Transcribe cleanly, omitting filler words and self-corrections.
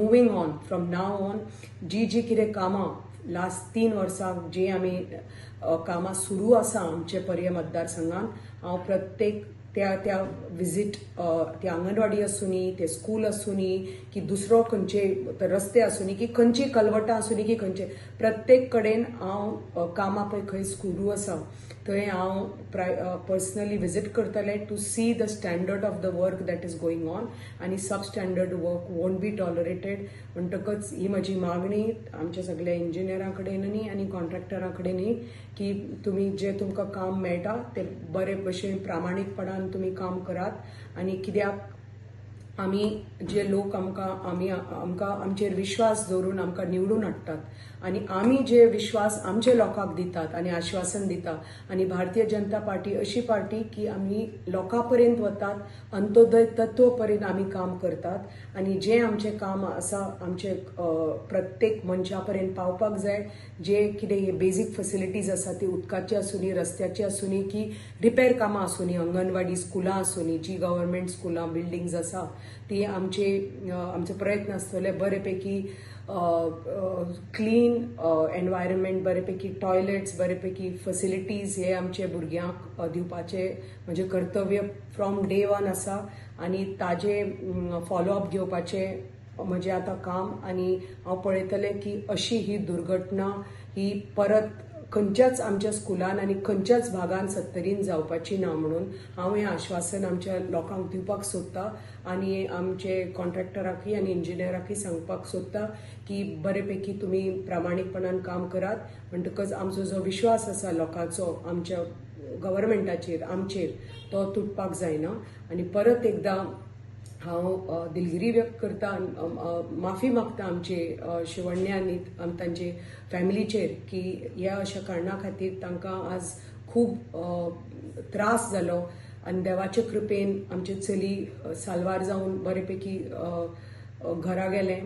Moving on, from now on, जी जी कितें कामां लास्ट 3 वर्सां जी आमी कामां सुरू आसा आमचे पर्ये मतदारसंघात, हांव प्रत्येक त्या त्या विजीट, ती आंगणवाडी आसूनी, ते स्कूल आसूनी की दुसरो खंयचे रस्ते आसूनी की खंयची कलवटां आसूनी की खंयचे, प्रत्येक कडेन हांव कामां पळय खंय सुरू आसा थंय हांव पर्सनली विजीट करतलें to see the standard of the work that is going on आनी sub standard work won't be tolerated. म्हणटकच ही म्हजी मागणी आमच्या सगल्या इंजिनियरां कडेनूय आनी कॉन्ट्रॅक्टरां कडेनूय की तुमी जे तुमकां काम मेळटा ते बरे भशेन प्रामाणीकपणान तुमी काम करात. आनी कित्याक आमी जे लोक आमकां आमी आमकां आमचेर विश्वास दवरून आमकां निवडून हाडटात आनी आमी जे विश्वास आमचे लोकांक दितात आनी आश्वासन दिता आनी भारतीय जनता पार्टी अशी पार्टी की आमी लोकां पर्यंत वतात, अंत्योदय तत्व पर्यंत आमी काम करतात आनी जें आमचें काम आसा आमचे प्रत्येक मनशा पर्यंत पावपाक जाय. जे कितें हे बेजीक फेसिलिटीज आसा, ती उदकाची आसूनी, रस्त्याची आसूनी की रिपेर कामां आसूनी, अंगणवाडी स्कुलां आसूनी, जी गव्हर्मेंट स्कुलां बिल्डिंग्स आसा, ती आमचे आमचे प्रयत्न आसतले बरेपैकी क्लीन एनवायरमेंट, बरेपैकी टॉयलेट्स, बरेपैकी फेसिलिटीज हे आमचे भुरग्यांक दिवपाचे म्हजें कर्तव्य फ्रॉम डे वन आसा आनी ताजे फॉलोअप घेवपाचें म्हजें आतां काम. आनी हांव पळयतलें की अशी ही दुर्घटना ही परत खंयच्याच आमच्या स्कुलान आनी खंयच्याच भागान सत्तरीन जावपाची ना म्हणून हांव हें आश्वासन आमच्या लोकांक दिवपाक सोदता आनी आमचे कॉन्ट्रॅक्टराकय आनी इंजिनियराकय सांगपाक सोदता की बरेपैकी तुमी प्रामाणीकपणान काम करात. म्हणटकच आमचो जो विश्वास आसा लोकांचो आमच्या गव्हर्मेंटाचेर, आमचेर, तो तुटपाक जायना. आनी परत एकदां हांव दिलगिरी व्यक्त करता, माफी मागता आमचे शिवण्या आनी तांचे फॅमिलीचेर की ह्या अशा कारणा खातीर तांकां आज खूब त्रास जालो आनी देवाचे कृपेन आमचे चली साल्वार जावन बरेपैकी घरा गेलें.